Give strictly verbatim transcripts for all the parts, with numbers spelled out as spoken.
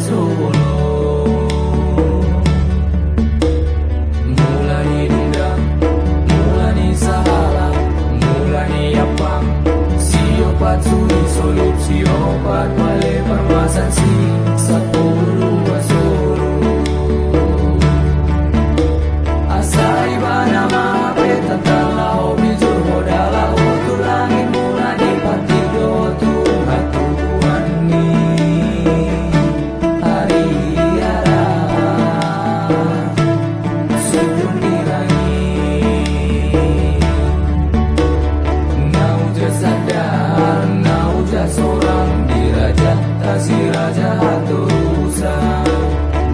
Solo. Mula ni dundang, mula ni sahala, mula ni ampang, siopat suli solup, siopat pale parmasan, si sampulu dua solu. Asa ibana ma hape tantang laho bijur, ho dalan ho tu langit, mula ni partingkian tu hatubuan ni ari, ari sundut ni langit. Na uja sadar, na uja sorang, di raja ta si raja hatorusan.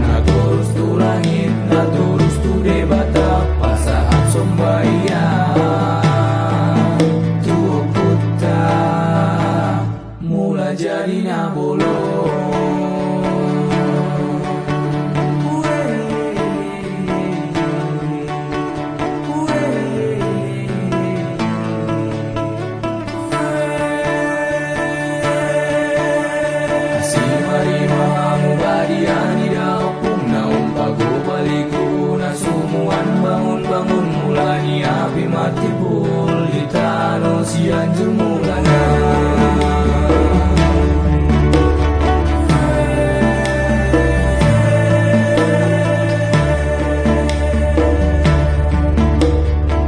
Na torus tu langit, na torus tu Debata, pasahat sombahian tu ompunta. Mula jadi na bolon. Asi ma rima hamu badia ni daompung, naung pagobaliku na sumuan bangun-bangun, mula ni api martimbul di tano Sianjur mulana.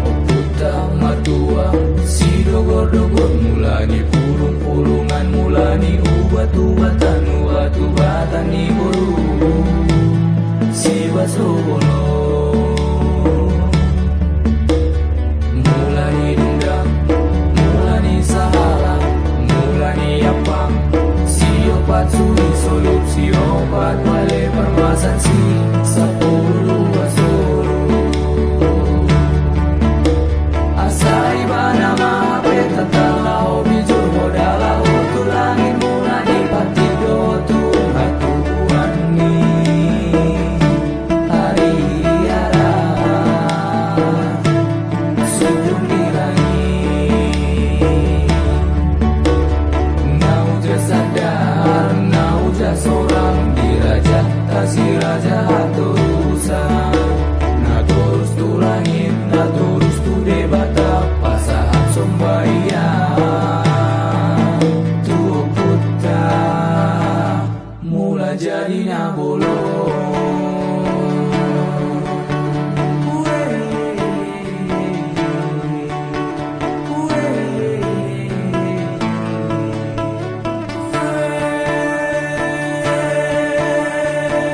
Ompunta martua sidohot-dohot, mula ni pulung-pulungan, mula ni ubat-ubatan, ubat-ubatan ni boru. Sibasobolon. Mula ni dundang, mula ni sahala, mula ni ampang, siopat suli solup, siopat pale parmasan, si sampulu dua solu. Asa ibana ma hape tantang laho bijur, ho dalan ho tu langit, mula ni partingkian tu hatubuan ni ari, ari sundut ni langit. Na uja sadar, na uja sorang, di raja ta si raja hatorusan. Na torus tu langit, na torus tu Debata, pasahat sombahian tu ompunta. Mula jadi na bolon.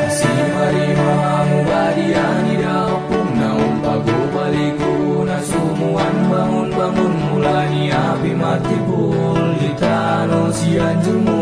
Asi ma rima hamu badia ni daompung, naung pagobaliku na sumuan bangun-bangun, mula ni api martimbul di tano Sianjur.